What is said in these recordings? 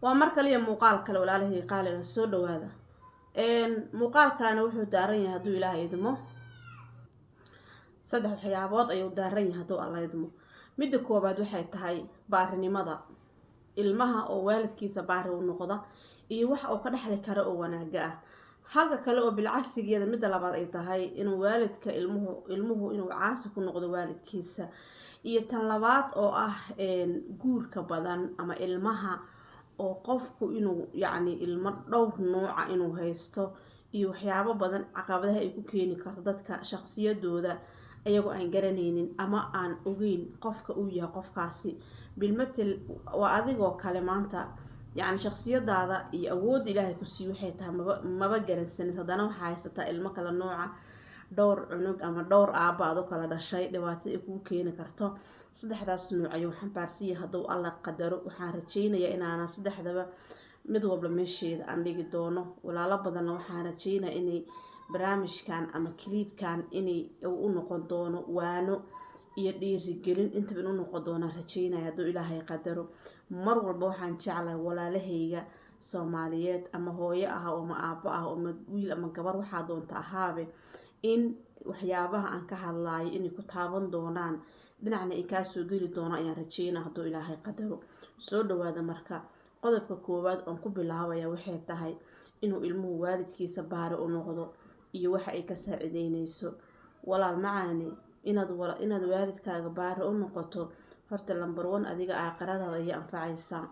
Waa mar kaliya muuqaal kale, walaalahii qaaliga, soo dhawaada. Muuqaalkaana wuxuu daaran yahay, hadduu Ilaahay idmo, saddex waxyaabood ayuu daaran yahay, hadduu Alla idmo. Midda koowaad waxay tahay baarinimada ilmaha oo waalidkiisa baari u noqda iyo wax uu ka dhexli karo oo wanaaga ah. Halka kale oo bilcagsigeeda, midda labaad ay tahay inuu waalidka ilmuhu inuu caasi ku noqdo waalidkiisa. Iyo tan labaad oo ah guurka badan ama ilmaha oo qofku inuu, yacni, ilmo dhowr nooca inuu haysto iyo waxyaabo badan, caqabadaha ay ku keeni karto dadka shaqsiyadooda ayagoo aan garanaynin ama aan ogeyn qofka uu yahay qofkaasi. Bilmatel, waa adigoo kale maanta, yacni, shaqsiyadaada iyo awoodda Ilaahay ku siiy waxay tahay maba garansanid. Haddana waxaa haysataa ilmo kale nooca, dhowr cunug ama dhowr aaba aad u kala dhashay, dhibaato ay kugu keeni karto. Saddexdaas nuuc ayuu xambaarsan yahay, hadduu Alla qadaro. Waxaan rajeynayaa inaanan saddexdaba mid walba meesheeda aan dhigi doono. Walaalo badanna waxaan rajeynaya inay barnaamijkan ama clipkan inay u noqon doono waano iyo dhiirigelin intaba in u noqon doonaan rajeynaya, hadduu Ilaahay qadaro. Mar walba waxaan jeclahay walaalahayga Soomaaliyeed, ama hooyo ah ama aabo ah ama wiil ama gabar, waxaa doonta ahaabe, in waxyaabaha aan ka hadlaayo inay ku taaban doonaan, dhinacna ay kaasoo geli doonaan ayaan rajeynaya, hadduu Ilaahay qadaro. Soo dhawaada. Marka qodobka koowaad oon ku bilaabaya waxay tahay inuu ilmuhu waalidkiisa baari u noqdo iyo waxa ay ka saacideyneyso. Walaal macaani, inaad waalidkaaga baari u noqoto, horta number one, adiga aakhiradaada ayay anfacaysaa.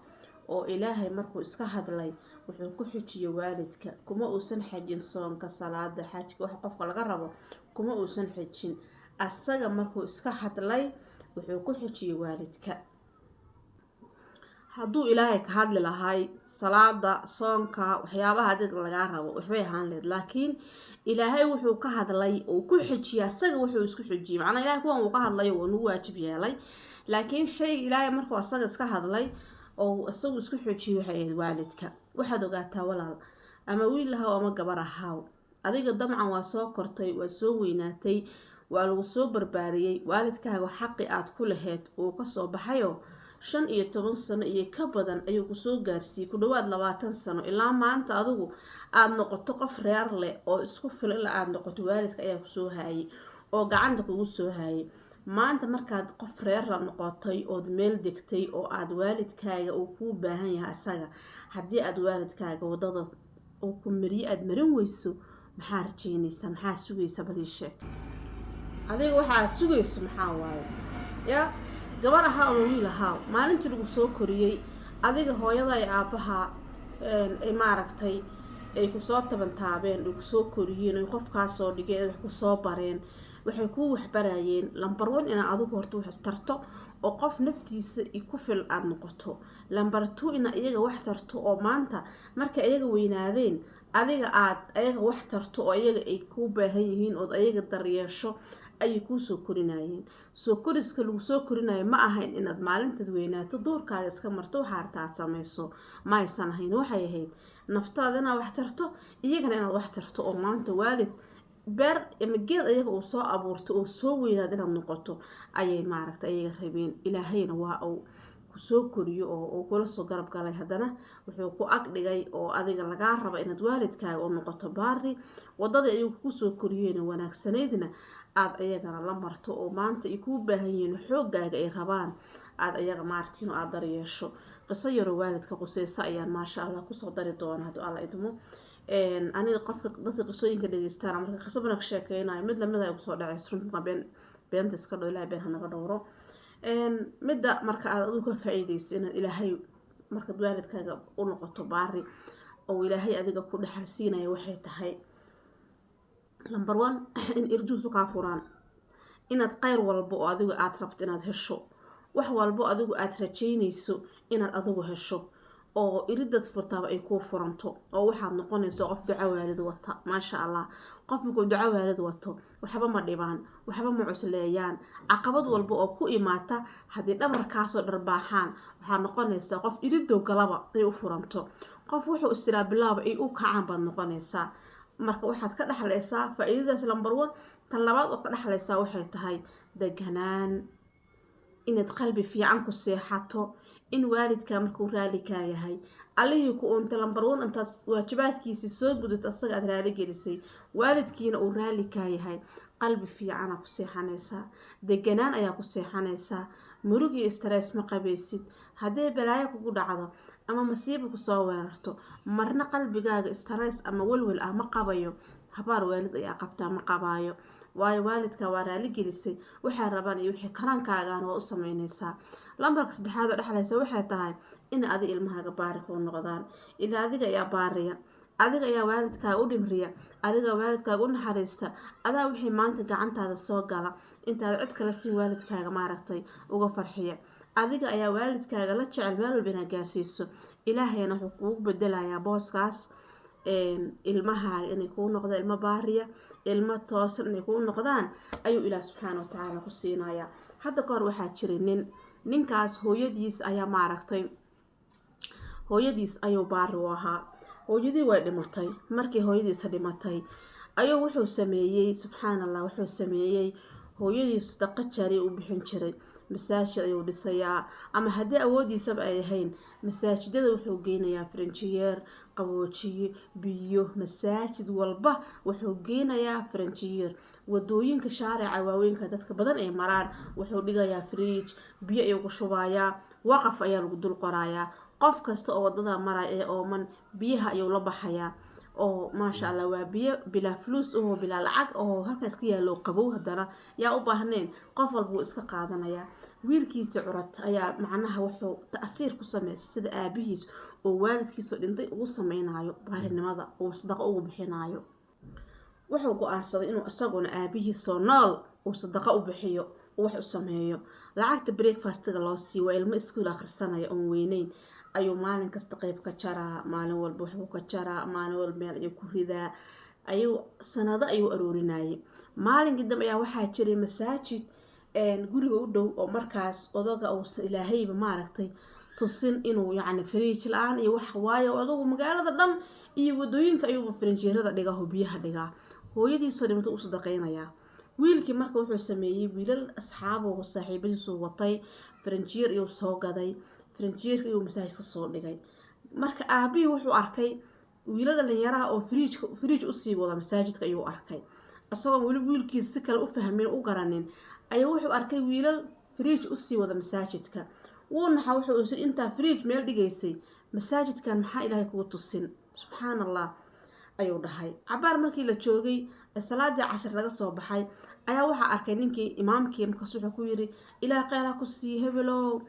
Oo Ilaahay markuu iska hadlay, wuxuu ku xijiyey waalidka. Kuma uusan xajin soonka, salaada, xajka, waxa qofka laga rabo kuma uusan xijin. Asaga markuu iska hadlay, wuxuu ku xijiyey waalidka. Hadduu Ilaahay ka hadli lahay salaada, soonka, waxyaabaha adiga lagaa rabo, waxbay ahaan lahayd. Laakiin Ilaahay wuxuu ka hadlay oo ku xijiyay asaga, wuxuu isku xijiyey. Macnaa, Ilahay kuwan uu ka hadlay, wuu nagu waajib yeelay, laakiin shayga Ilaahay markuu asaga iska hadlay oo isagu isku xijiyey waxay ahayd waalidka. Waxaad ogaataa, walaal, ama wiil ahaw ama gabar ahaw, adiga dabcan waa soo kortay, waa soo weynaatay, waa lagu soo barbaariyey. Waalidkaaga xaqi aad ku lahayd uu kasoo baxayo, 15 sano iyo ka badan ayuu kusoo gaarsiiyey, ku dhawaad 20 sano, ilaa maanta adigu aada noqoto qof reer leh oo isku filan ilaa aada noqoto, waalidka ayaa kusoo haayay oo gacanta kugu soo haayay. Maanta markaad qof reer la noqotay ood meel degtay oo aada waalidkaaga uu kuu baahan yahay asaga, haddii aada waalidkaaga wadada uu ku mariye aada marin weyso, maxaa rajeynaysaa? Maxaa sugaysa? Bal ii sheeg adiga, waxaa sugayso maxaa waaye? Ya gabar ahaa ama wiil ahaa, maalintii lagu soo koriyey adiga, hooyada iyo aabbaha ay, maaragtay, ay kusoo tabantaabeen, ay kusoo koriyeen, ay qofkaasoo dhigeen, wax kusoo bareen, waxay kuu waxbarayeen number one inaad adigu horta wax istarto oo qof naftiisa ku filan aada noqoto. Number two, inaad iyaga wax tarto oo maanta markay iyaga weynaadeen adiga aad ayaga wax tarto oo iyaga ay kuu baahan yihiin ood ayaga daryeesho ayay kuusoo korinayeen. Soo koriska lagu soo korinayo ma ahayn inaad maalintaad weynaato duurkaaga iska marto, waxaa arta aad samayso. Ma aysan ahayn. Waxay ahayd naftaada inaad wax tarto, iyagana inaad wax tarto, oo maanta waalid beer ama geed ayaga uu soo abuurto oo soo weynaad inaad noqoto ayay, maaragta, ayaga rabeen. Ilaahayna waa uu kusoo koriyo oo uu kula soo garab galay. Haddana wuxuu ku ag dhigay oo adiga lagaa raba inaad waalidkaaga u noqoto baari, wadadii ayagu kusoo koriyeen wanaagsanaydna aada ayagana la marto, oo maanta ay kuu baahan yihiin, xooggaaga ay rabaan, aada ayaga maarkiino aada daryeesho. Qiso yaroo waalidka quseysa ayaan, maasha Allah, kusoo dari doona, hadduu Alla idmo. Aniga qofka dadka qisooyinka dhageystaan, marka qiso bana ka sheekeynayo, mid lamid ay kusoo dhacayso. Runta been beenta iska dhow, Ilahay been hanaga dhowro. Midda marka aad adigu ka faa-iideyso inaad Ilaahay markaad waalidkaaga u noqoto baari oo Ilaahay adiga ku dhexal siinaya waxay tahay number one in irduusu kaa furaan, inaad kheyr walba oo adigu aada rabto inaad hesho, wax walbo adigu aada rajeynayso inaad adigu hesho, oo iridad furtaaba ay kuu furanto, oo waxaad noqonayso qof duco waalid wata. Maasha Allah, qof markuu duco waalid wato, waxba ma dhibaan, waxba ma cusleeyaan. Caqabad walba oo ku imaata, haddii dhabarkaasoo dharbaaxaan, waxaad noqonaysaa qof iridow galaba ay u furanto, qof wuxuu istiraa bilaaba ay u kacaan baad noqonaysaa. Marka waxaad ka dhexlaysaa faa-iidadaas number one. Tan labaad oo ka dhexlaysaa waxay tahay deganaan, inaad qalbi fiican ku seexato, In waalidka markuu raali kaa yahay, Allihii ku uunta number one, intaad waajibaadkiisii soo gudato, asaga aad raali gelisay, waalidkiina uu raali kaa yahay, qalbi fiicana ku seexanaysaa, deganaan ayaa ku seexanaysaa, murug iyo stress ma qabaysid. Hadday balaayo kugu dhacdo ama masiiba kusoo weerarto, marna qalbigaaga stress ama welwel ah ma qabayo. Habaar waalid ayaa qabtaa ma qabaayo, waayo waalidka waa raali gelisay. Waxay rabaan iyo wixii karaankaagaana waa u sameynaysaa. Lambarka saddexaad oo dhexlaysa waxay tahay in adi ilmahaaga baari kuu noqdaan. Ilaa adiga ayaa baariya, adiga ayaa waalidkaaga u dhimriya, adiga waalidkaaga u naxariista, adaa wixii maanta gacantaada soo gala intaad cid kale siin waalidkaaga maaragtay uga farxiya. Adiga ayaa waalidkaaga la jecel meel walba inaad gaarsiiso. Ilaahayna wuxuu kugu bedelayaa booskaas ilmahaaga inay kuu noqdaan ilmo baariya, ilmo toosan inay kuu noqdaan ayuu Ilaah subxaana watacaala ku siinayaa. Hadda ka hor waxaa jiray nin. Ninkaas hooyadiis ayaa maaragtay, hooyadiis ayuu baari u ahaa. Hooyadii way dhimatay. Markii hooyadiisa dhimatay ayuu wuxuu sameeyey, subxaan Allah, wuxuu sameeyey hooyadiis sadaqa jaariya u bixin jiray. Masaajid ayuu dhisayaa, ama haddii awoodiisaba ay ahayn, masaajidada wuxuu geynayaa faranjiyeer, qaboojiye, biyo. Masaajid walba wuxuu geynayaa faranjiyeer. Wadooyinka shaarica waaweynka dadka badan ay maraan wuxuu dhigayaa fridge, biyo ayuu ku shubayaa, waqaf ayaa lagu dul qorayaa. Qof kasta oo wadada maraya ee ooman biyaha ayuu la baxayaa, oo maasha Allah, waa biyo bilaa fuluus oo bilaa lacag oo halkaas ka yaalo, qabow. Haddana yaa u baahnayn? Qof walba wuu iska qaadanayaa. Wiilkiisa curad ayaa macnaha wuxuu ta'siir ku sameystay sida aabihiis oo waalidkiisoo dhintay ugu sameynayo baarinimada, uu sadaqo ugu bixinayo. Wuxuu go-aansaday inuu isaguna aabihiisoo nool uu sadaqo u bixiyo, uu wax u sameeyo. Lacagta breakfastiga loo siiyo, waa ilmo iskuul akhrisanaya oon weyneyn, ayuu maalin kasta qeyb ka jaraa. Maalin walba waxbuu ka jaraa, maalin walba meel ayuu ku ridaa, ayuu sanado ayuu aroorinayay. Maalinkii dambe ayaa waxaa jiray masaajid guriga u dhow oo markaas odaga uusan Ilaahayba maaragtay tusin inuu yacni fridge la-aan iyo wax, waayo odagu magaalada dhan iyo wadooyinka ayuuba farinjeerada dhigaa oo biyaha dhigaa. Hooyadiisoo dhimata u sadaqeynayaa. Wiilkii marka wuxuu sameeyey, wiilal asxaabo saaxiibadiisu watay, farinjeer iyuu soo gaday, farinjeerka iyuu masaajidka soo dhigay. Marka aabihii wuxuu arkay wiila dhalinyaraha oo fridgeka fridge usii wada masaajidka ayuu arkay. Isagoon weli wiilkiisa si kale u fahmin, u garanin, ayuu wuxuu arkay wiilal fridge usii wada masaajidka. Wuu naxa. Wuxuu isir, intaa fridge meel dhigaysay masaajidkan maxaa Ilaahay kugu tusin? Subxaan Allah, ayuu dhahay. Cabaar markii la joogay, salaadii cashar laga soo baxay, ayaa waxaa arkay ninkii imaamkii. Markaas wuxuu ku yiri, "Ilaah kheyr ha ku siiye, hebelow,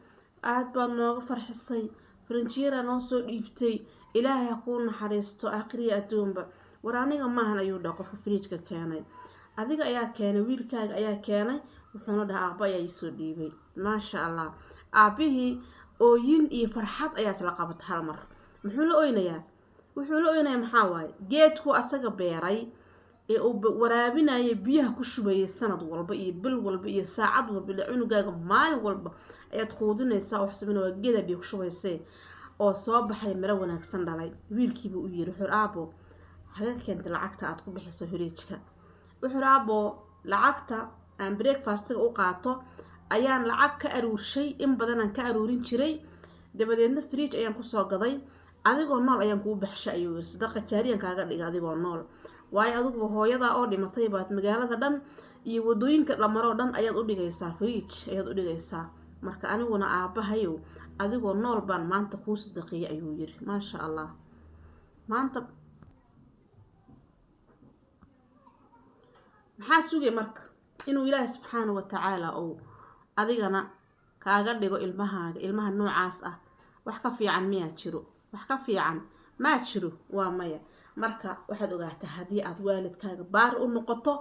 aad baad nooga farxisay, farinjeera noo soo dhiibtay, Ilaahay ha kuu naxariisto aakhiriya adduunba." "War aniga maahan," ayuu dhaha, "qofka fridgeka keenay." "Adiga ayaa keenay, wiilkaaga ayaa keenay." Wuxuuna dhaha, "Aabba ayaa iisoo dhiibay." Maasha Allah, aabbihii ooyin iyo farxad ayaa isla qabata hal mar. Muxuu la oynayaa? Wuxuu la oynayaa maxaa waaye? Geedku asaga beeray ee uu waraabinaya, biyaha ku shubayay sanad walba iyo bil walba iyo saacad walba, ila cunugaaga maalin walba ayaad quudinaysaa, wax sameyna, waa geedaa biyo ku shubaysee, oo soo baxay, miro wanaagsan dhalay. Wiilkiibuu u yiri, wuxuu, "Aabo, haga keentay lacagta aad ku bixiso fridgeka?" Wuxuu, "Aabo, lacagta aan breakfastiga u qaato ayaan lacag ka aruurshay, in badanaan ka aruurin jiray, dabadeedna fridge ayaan kusoo gaday. Adigoo nool ayaan kuu baxshay," ayuu yiri. "Sadaqa jaariyan kaaga dhiga adigoo nool, waayo adiguba hooyadaa oo dhimatay baad magaalada dhan iyo wadooyinka dhamaroo dhan ayaad u dhigaysaa, fridge ayaad u dhigaysaa. Marka aniguna aabbahayow, adigoo nool baan maanta kuu sadaqeeyay," ayuu yiri. Maasha Allah. Maanta maxaa sugay marka? Inuu Ilaahay subxaana wa tacaala uu adigana kaaga dhigo ilmahaaga ilmaha noocaas ah. Wax ka fiican miyaa jiro? Wax ka fiican maa jiro? Waa maya. Marka waxaad ogaataa, haddii aad waalidkaaga baar u noqoto,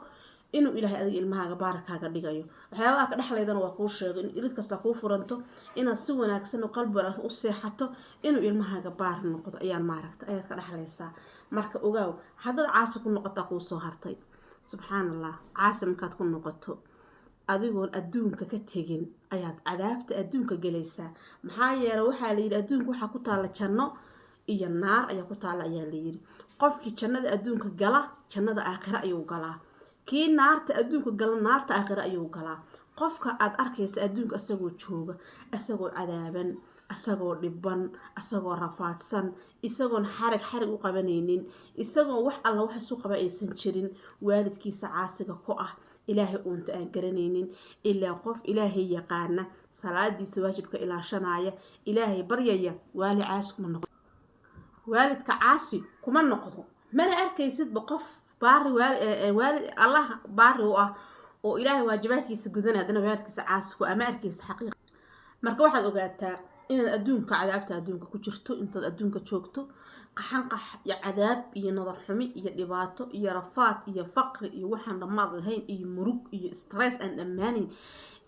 inuu Ilaahay adiga ilmahaaga baar kaaga dhigayo. Waxyaabaha ka dhexlaydana waa kuu sheego, in irid kasta kuu furanto, inaad si wanaagsan oo qalbi wanaagsan u seexato, inuu ilmahaaga baar noqdo ayaan maaragta ayaad ka dhexlaysaa. Marka ogaaw, haddaad caasi ku noqotaa, kuu soo hartay, subxaan Allah, caasi markaad ku noqoto, adigoon adduunka ka tegin ayaad cadaabta adduunka gelaysaa. Maxaa yeelay, waxaa la yidhi, adduunka waxaa ku taalla janno iyo naar ayaa ku taalla, ayaa la yidhi. Qofkii jannada adduunka gala, jannada aakhira ayuu galaa. Kii naarta adduunka gala, naarta aakhira ayuu galaa. Qofka aad arkaysa adduunka isagoo jooga, isagoo cadaaban, Asagoo dhiban, asagoo rafaadsan, isagoon xarig xarig u qabanaynin, isagoo wax alla wax isu qaba aysan jirin, waalidkiisa caasiga ku ah, Ilaahay uunta aan garanaynin. Ilaa qof Ilaahay yaqaana, salaadiisa waajibka ilaashanaya, Ilaahay baryaya, waali caasi kuma noqdo, waalidka caasi kuma noqdo. Mana arkaysidba qof baari waalid, Allah baari u ah oo Ilaahay waajibaadkiisa gudanaya, haddana waalidkiisa caasi ku ama arkaysa xaqiiqa. Marka waxaad ogaataa inaad adduunka, cadaabta adduunka ku jirto. Intaad adduunka joogto, qaxanqax iyo cadaab iyo nadar xumi iyo dhibaato iyo rafaad iyo faqri iyo waxaan dhammaad lahayn iyo murug iyo stress aan dhammaanayn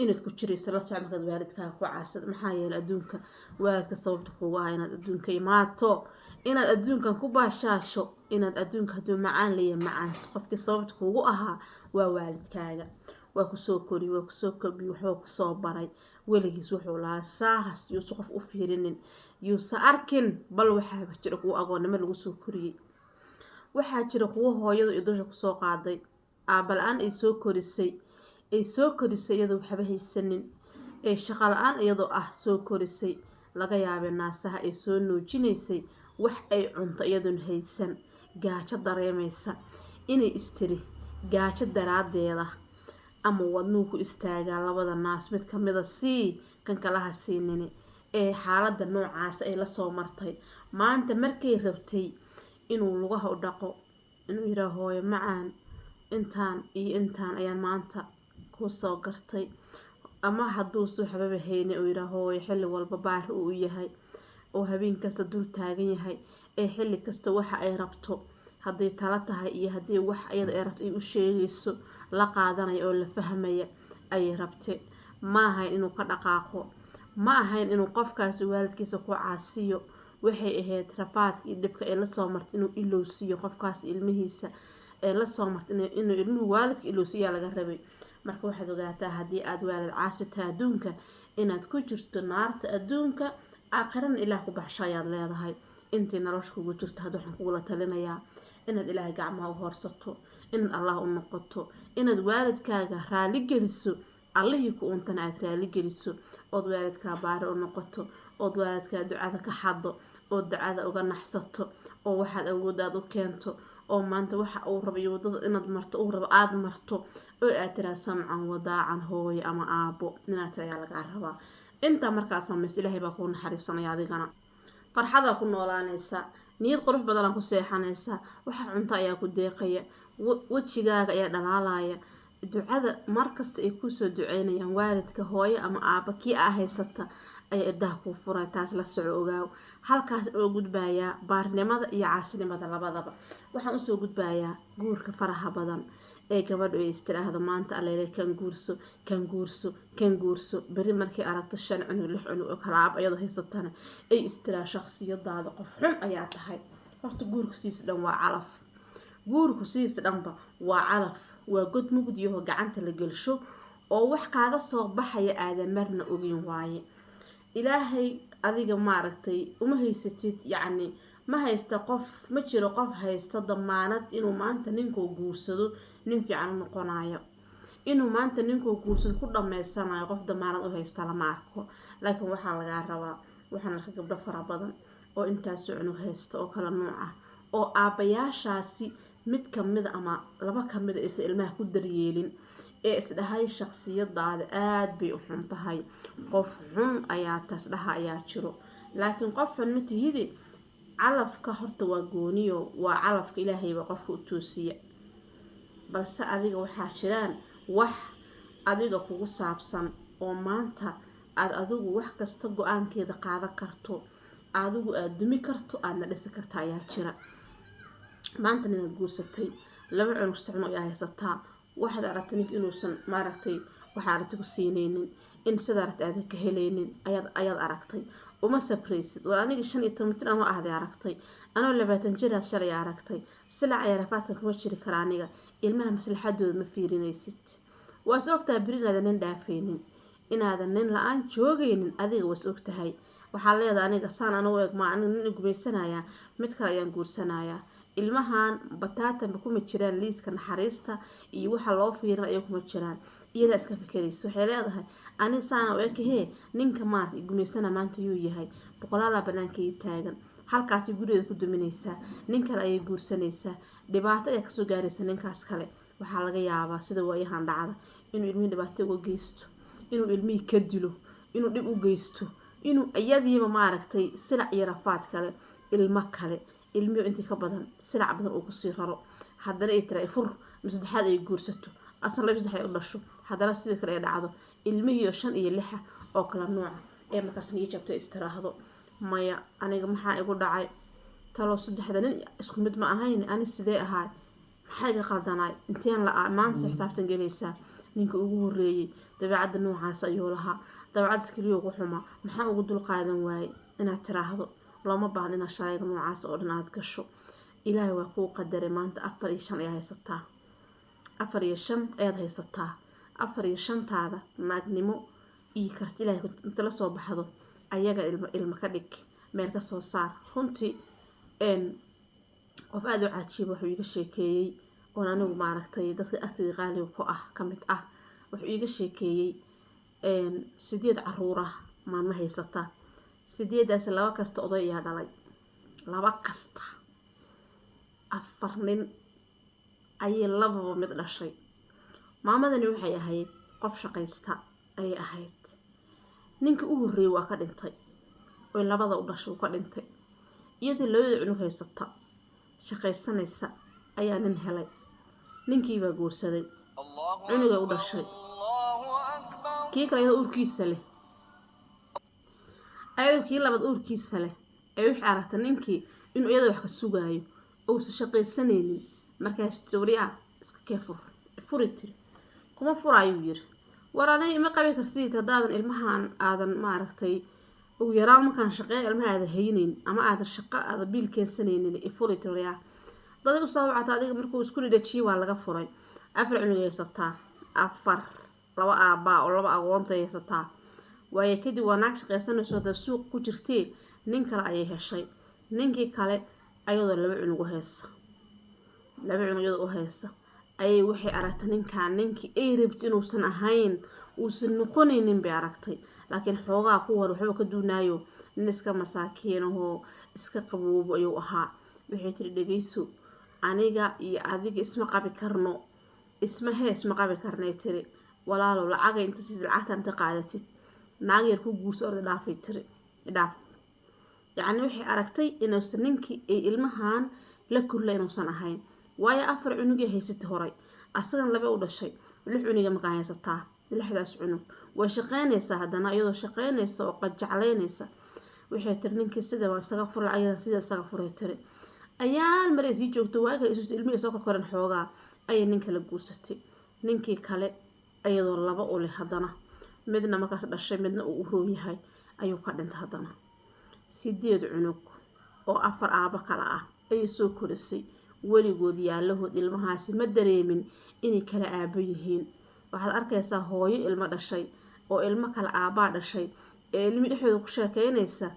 inaad ku jirayso. La soco markaad waalidkaaga ku caasad. Maxaa yeelay, adduunka waalidka sababta kuugu ah inaad adduunka imaato, inaad adduunkan ku baashaasho, inaad adduunka hadduu macaan leeyahay macaansto, qofkii sababta kuugu ahaa waa waalidkaaga. Waa kusoo koriy, waa kusoo kobiy, waxbaa kusoo baray. Weligiis wuxuu lahaa saahas yuusa qof u fiirinin, yuusa arkin. Bal waxaaba jira kuwa agoonnimo lagu soo koriyey, waxaa jira kuwo hooyadu iyo dusha kusoo qaaday, aabala-aan ay soo korisay, ay soo korisay iyadoo waxba haysanin, ee shaqo la-aan iyadoo ah soo korisay. Laga yaabay naasaha ay soo nuujinaysay wax ay cunto iyadoon haysan, gaajo dareemaysa, inay istiri gaajo daraadeeda ama wadnuu ku istaagaa, labada naas mid kamida sii, kan kalaha siinini. Ee xaaladda noocaas ay lasoo martay, maanta markay rabtay inuu lugaha u dhaqo, inuu yiraa, "Hooyo macaan, intaan iyo intaan ayaan maanta kusoo gartay," ama hadduuse waxbaba haynin uu yiraa, "Hooyo," xilli walba baari uu yahay oo habeen kasta dul taagan yahay, ee xilli kasta waxa ay rabto, hadday tala tahay iyo haddii wax iyada ay rabto ay u sheegayso, la qaadanaya oo la fahmaya ayay rabte. Ma ahayn inuu ka dhaqaaqo, ma ahayn inuu qofkaasi waalidkiisa ku caasiyo. Waxay ahayd rafaadka iyo dhibka ay lasoo martay inuu ilowsiiyo qofkaas ilmihiisa ee lasoo martay, inuu ilmuhu waalidka ilowsiiyaa laga rabay. Marka waxaad ogaataa, haddii aada waalid caasita, adduunka inaad ku jirto naarta adduunka, aakhirana Ilaah ku baxsho ayaad leedahay. Intii nolosha kugu jirto hadda, waxaan kugula talinayaa inaad Ilaahay gacmaha u horsato, inaad Allah u noqoto, inaad waalidkaaga raali geliso, Allihii ku untana aad raali geliso, ood waalidkaa baari u noqoto, ood waalidkaa ducada ka xado, ood ducada uga naxsato, oo waxaad awooddaad u keento, oo maanta waxa uu rabo iyo waddada inaad marto uu rabo aada marto, oo aad tiraa, "Samcan wadaacan, hooyo ama aabo," inaad tira ayaa lagaa rabaa. Intaa markaa samaysto, Ilaahay baa kuu naxariisanaya, adigana farxadaa ku noolaanaysa, niyad qurux badanaa ku seexanaysa, waxa cunto ayaa ku deeqaya, wejigaaga ayaa dhalaalaya. Ducada markasta ay kuusoo duceynayaan waalidka, hooyo ama aaba kii aa haysata, ayaa irdaha kuu furay. Taas la soco, ogaaw. Halkaas oo gudbayaa baarnimada iyo caasinimada labadaba. Waxaan usoo gudbayaa guurka faraha badan ee gabadhu ay istiraahdo, "Maanta alleele kan guurso, kan guurso, kan guurso." Beri markay aragto shan cunug, lix cunug oo kala aab ayadoo haysatana, ay istiraa, "Shakhsiyadaada qof xun ayaa tahay." Horta guurku siisa dhan waa calaf. Guurku sidiisa dhanba waa calaf, waa god mugdiyaho gacanta la gelsho oo wax kaaga soo baxaya aadan marna ogin waaye. Ilaahay adiga maaragtay uma haysatid, yacni ma haysta qof, ma jiro qof haysta damaanad inuu maanta ninkuu guursado nin fiican u noqonayo, inuu maanta ninkuu guursado ku dhammeysanayo. Qof damaanad u haysta lama arko. Laakiin waxaa lagaa rabaa, waxaan arkay gabdho fara badan oo intaasoo cunug haysta oo kala nuuc ah, oo aabbayaashaasi mid kamida ama laba kamida aysan ilmaha ku daryeelin, ee isdhahay, "Shaksiyadaada aada bay u xun tahay, qof xun ayaa taas," dhaha ayaa jiro. Laakiin qof xun ma tihidi. Calafka horta waa gooniyo, waa calafka Ilaahayba qofka u toosiya. Balse adiga waxaa jiraan wax adiga kugu saabsan oo maanta aada adigu wax kasta go-aankeeda qaadan karto, adigu aada dumi karto, aadna dhisi karta ayaa jira. Maanta ninaad guursatay, laba cunug, saddex cunug ayaa haysataa. Waxaad aragtay ninka inuusan maaragtay waxaa aragtay ku siineynin, in sidaa aragtay aadan ka helaynin ayaad aragtay. Uma sabraysid. War aniga 15 jir anoo ahday aragtay, anoo 20 jiraad shalay aragtay, silac ayaa rafaadkan kuma jiri kara aniga. Ilmaha maslaxadooda ma fiirinaysid. Waas ogtahay beri inaadan nin dhaafaynin, inaadan nin la-aan joogaynin. Adiga waas ogtahay. Waxaa leedahay, "Aniga saan anigu eg maa aniga nin gumaysanayaa? Mid kale ayaan guursanayaa." Ilmahan bataatanba kuma jiraan liiska naxariista iyo waxa loo fiirin aya kuma jiraan. Iyadaa iska fikeraysa, waxay leedahay: "Ani saana u ekahee, ninka maarata gumaystana maanta yuu yahay? Boqolaalaa banaanka ii taagan." Halkaasay gurigeeda ku duminaysaa, nin kale ayay guursanaysaa, dhibaato ayaa kasoo gaaraysa ninkaas kale. Waxaa laga yaabaa, sida waayahan dhacda, inuu ilmihii dhibaato uga geysto, inuu ilmihii ka dilo, inuu dhib u geysto, inuu iyadiiba maaragtay silac iyo rafaad kale, ilmo kale, ilmihii intii ka badan silac badan uu kusii raro. Haddana ay tira fur ma saddexaad ay guursato, asna laba saddex ay u dhasho, haddana sidoo kale ay dhacdo, ilmihii oo shan iyo lixa oo kala nooca ee markaas niyo jabto, istiraahdo: "Maya, aniga maxaa igu dhacay talo? Saddexda nin isku mid ma ahayn, ani sidee ahaay? Maxaa iga qaldanaay? Inteen la maanta xisaabtan gelaysaa? Ninka ugu horeeyey dabeecadda noocaas ayuu lahaa, dabeecaddas keliya ugu xumaa, maxaa ugu dulqaadan waayey?" Inaad tiraahdo looma baahno, inaad shalayga noocaas oo dhan aad gasho. Ilaahay waa kuu qadaray. Maanta afar iyo shan ayaa haysataa, afar iyo shan ayaad haysataa. Afar iyo shantaada naagnimo iyo karti Ilaahay inta la soo baxdo, ayaga ilmo ilmo ka dhig, meel ka soo saar. Runtii qof aada u cajiib wuxuu iiga sheekeeyey, oon anigu maaragtay dadka agtayda qaaliga ku ah ka mid ah, wuxuu iiga sheekeeyey sideed caruur ah maamo haysata. Sideedaas laba kasta oday ayaa dhalay, laba kasta afar nin ayay lababa mid dhashay. Maamadani waxay ahayd qof shaqaysta ayay ahayd. Ninkii u horreeyey waa ka dhintay, oy labada u dhashay uu ka dhintay. Iyadoo labada cunug haysata, shaqaysanaysa, ayaa nin helay. Ninkiibaa guursaday, cunuga u dhashay. Kii kale iyadoo uurkiisa leh, ayadoo kii labaad uurkiisa leh, ee waxay aragtay ninkii inuu iyada wax ka sugaayo, uusan shaqaysanaynin. Markaas tiri: "Waryaa, iska kee fur." "Furi," tiri. "Kuma furaayuu," yiri. "War aniga ima qabi karsidii haddaadan ilmahan aadan maaragtay ugu yaraan markaan shaqeeya ilmaha aadan haynayn ama aadan shaqo aada biil keensanaynin. Ifuri," tiri. "Waryaa, daday usoo wacata adiga." Markuu isku dhidhajiyey waa laga furay. Afar cunug haysataa, afar, laba aabbaa oo laba agoonta haysataa. Waayo, kadib waa naag shaqaysanayso dab suuq ku jirtee, nin kale ayay heshay. Ninkii kale ayadoo laba cunug u haysa, laba cunug iyadoo u haysa, ayay waxay aragtay ninkaan ninkii ay rabti inuusan ahayn, uusan noqonaynin bay aragtay. Laakiin xoogaa ku hor waxba ka duunaayo, nin iska masaakiinahoo iska qaboobo ayuu ahaa. Waxay tiri: "Dhegeyso, aniga iyo adiga isma qabi karno, isma hee, isma qabi karnay," tiri. "Walaalow, lacaga inta siis, lacagta inta qaadatid, naag yar ku guurso, orda dhaafay," tiri, "dhaaf." Yacni waxay aragtay inuusan ninkii ay ilmahan la kurla inuusan ahayn, waayo afar cunugay haysatay horay, asagan laba u dhashay, lix cunuga markaa haysataa. Lixdaas cunug way shaqeynaysaa. Haddana iyadoo shaqeynaysa oo qajaclaynaysa, waxay tiri: "Ninkii sida waan isaga fur, lacagana sida isaga furay," tiri. Ayaan mar ay sii joogto, waa kale isusto, ilmihii soo korkoren xoogaa, ayay nin kale guursatay. Ninkii kale iyadoo laba u leh, haddana midna markaas dhashay, midna uu u roon yahay, ayuu ka dhintay. Haddana sideed cunug oo afar aabo kale ah ayay soo korisay. Weligood yaalahood ilmahaasi ma dareemin inay kala aabo yihiin. Waxaad arkaysaa hooyo ilmo dhashay oo ilmo kale aabbaa dhashay ee ilmi dhexdooda ku sheekeynaysa,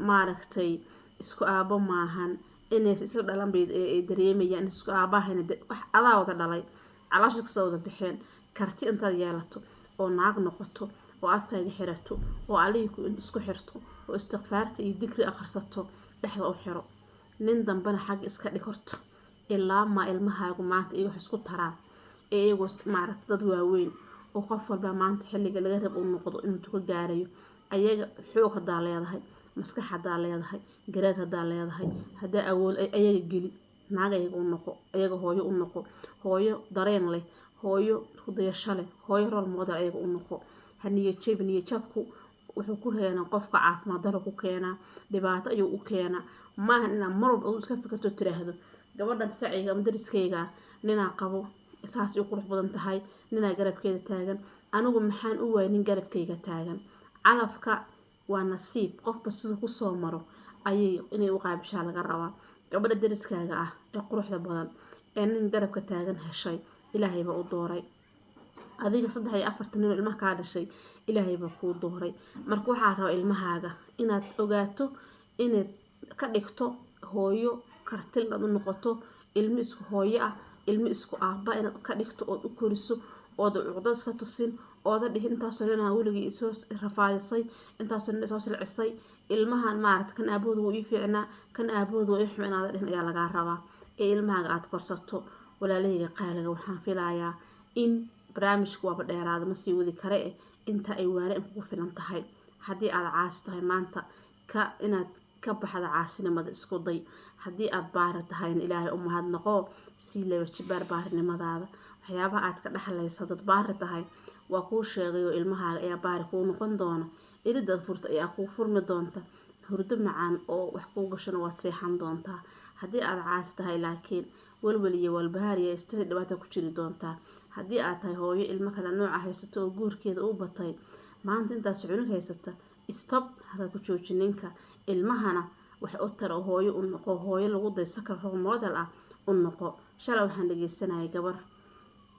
maaragtay, isku aabbo maahan, inay isla dhalan bay ay dareemayaan, isku aabbahayna wax adaa wada dhalay, caloosha kasoo wada baxeen. Karti intaad yeelato oo naag noqoto oo afkaaga xirato oo allihii isku xirto oo istikfaarta iyo dikri akhrisato, dhexda u xiro. Nin dambena xagga iska dhig horto, ilaa maa ilmahaagu maanta iyaga wax isku taraan, ee iyagoo maaragta dad waaweyn oo qof walba maanta xilliga laga rab uu noqdo intuu ka gaarayo. Ayaga xoog haddaa leedahay, maskax haddaa leedahay, garaad haddaa leedahay, haddaa awood, ayaga geli. Naag ayaga u noqo, ayaga hooyo u noqo, hooyo dareen leh, hooyo kudayasho leh, hooyo role model ayaga u noqo. Ha niyad jabi. Niyad jabku wuxuu ku keenaa qofka caafimaad daro, ku keenaa dhibaato ayuu u keenaa. Maahan inaad mar walba adu iska fikirto, tiraahdo: "Gabadhan facayga ama dariskayga ninaa qabo, saas u qurux badan tahay, ninaa garabkeeda taagan, anigu maxaan u waayay nin garabkayga taagan?" Calafka waa nasiib, qofba siduu kusoo maro ayay inay u qaabishaa laga rabaa. Gabadha dariskaaga ah ee quruxda badan ee nin garabka taagan heshay, Ilaahay baa u dooray. Adiga saddex iyo afartan nin oo ilmaha kaa dhashay, Ilaahay baa kuu dooray. Marka waxaa la rabaa ilmahaaga inaad ogaato, inaad ka dhigto hooyo kartil, inaad u noqoto ilmo isku hooyo ah, ilmo isku aabba inaad ka dhigto ood u koriso. Ooda cuqdad iska tusin, ooda dhihin intaasoo ninaa weligii isoo rafaadisay, intaasoo nin isoo silcisay, ilmahan maarata kan aabahooda wuu ii fiicnaa, kan aabahooda waa ii xuma, inaada dhihin ayaa lagaa rabaa ee ilmahaaga aada korsato. Walaalahayga qaaliga, waxaan filayaa in barnaamijka waaba dheeraada, ma sii wadi kare eh, inta ay waane in kugu filan tahay. Haddii aada caasi tahay maanta, ka inaad ka baxda caasinimada isku day. Haddii aada baari tahayna, Ilaahay u mahadnaqoo sii laba jibaar baarinimadaada. Waxyaabaha aad ka dhexlaysa dad baari tahay waa kuu sheegay oo ilmahaaga ayaa baari kuu noqon doona. Iridaad furta ayaa kuu furmi doonta, hurdo macaan oo wax kuu gashana waad seexan doontaa. Haddii aada caasi tahay laakiin, welwel iyo walbahaar iyo istiri dhibaata ku jiri doontaa. Haddii aad tahay hooyo ilmo kale nooca haysato oo guurkeeda u batay, maanta intaas cunug haysata, stop, halka ku jooji ninka, ilmahana wax u taro, hooyo u noqo, hooyo lagu dayso karo, role model ah u noqo. Shalay waxaan dhageysanayay gabar,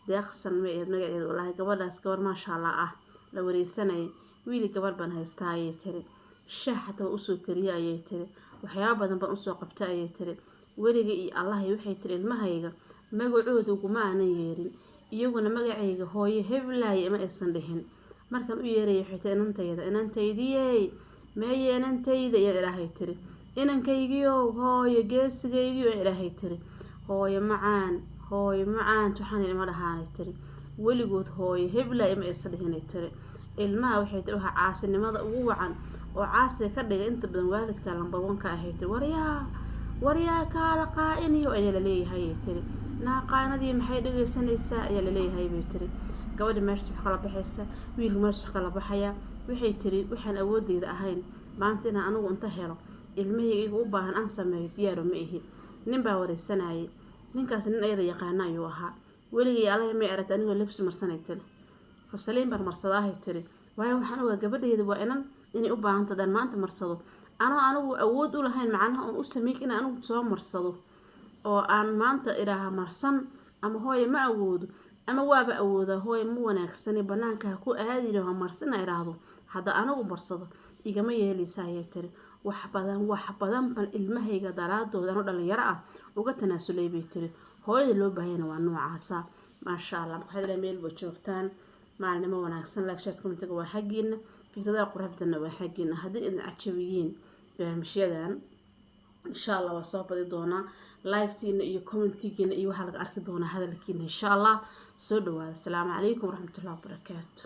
Deeqsan ma aheed magaceeda? Wallaahi gabadhaas gabar maasha Allah ah la wareysanayay. Wiili gabar baan haystaa, ayay tiri. Shaah xataa waa usoo kariye, ayay tiri. Waxyaaba badan baan usoo qabta, ayay tiri. Weliga iyo Allahay, waxay tiri, ilmahayga magacooda uguma aanan yeerin, iyaguna magacayga hooyo heblaaye ma aysan dhihin. Markaan u yeeraya, waxay tiri, inantayda, inantaydiyey, meeye inantayda ayaan Ilaahay tiri, inankaygiiow, hooyo geesigaygiio, Ilaahay tiri, hooyo macaan, hooyo macaan, waxaan ima dhahaanay tiri. Weligood hooyo heblaaye ma aysan dhihinay tiri. Ilmaha, waxay tiri, waxaa caasinimada ugu wacan oo caasiga ka dhigay inta badan waalidka number one ka ahay tiri. Waryaa, waryaa, kaala qaa-iniyo ayaa laleeyahay, tiri. Naaqaanadii maxay dhegeysanaysaa ayaa laleeyahay, bay tiri. Gabadha meeshas wax kala baxaysa, wiilka meeshas wax kala baxaya. Waxay tiri, waxaan awoodeyda ahayn maanta inaan anigu inta helo ilmahayga iga u baahan aan sameeyo diyaaro ma ihi. Nin baa wareysanayay. Ninkaas nin ayada yaqaana ayuu ahaa. Weligay Allahay may aragta anigoo lebsi marsanay tiri. Fasaliin baan marsadaahay tiri, waayo waxaan ogaa gabadheyda waa inan inay u baahanta daan maanta marsado, anoo anigu awood u lahayn macnaha oon u sameyn in anigu soo marsado oo aan maanta idhaaha marsan ama hooye ma awoodo ama waaba awoodaa, hooye ma wanaagsani, banaanka ha ku aadin ha marsina idhaahdo. Hadda anigu marsado igama yeelaysa, ayay tiri. Wax badan, wax badan ban ilmahayga daraadooda anoo dhalinyaro ah uga tanaasulay, bay tiri. Hooyada loo baahayana waa noocaasa, maasha Allah. Marka waxaad meel ba joogtaan, maalinimo wanaagsan. Like, share, commentiga waa xaggiina, fikradaha quruxdana waa xaggiina. Haddii idin cajabiyiin barnaamijyadan, insha Allah waa soo badi doonaa. Liketiina iyo commentigiina iyo waxaa laga arki doonaa hadalkiina, insha Allah. Soo dhawaada. Asalaamu calaykum waraxmatullahi wabarakaatu.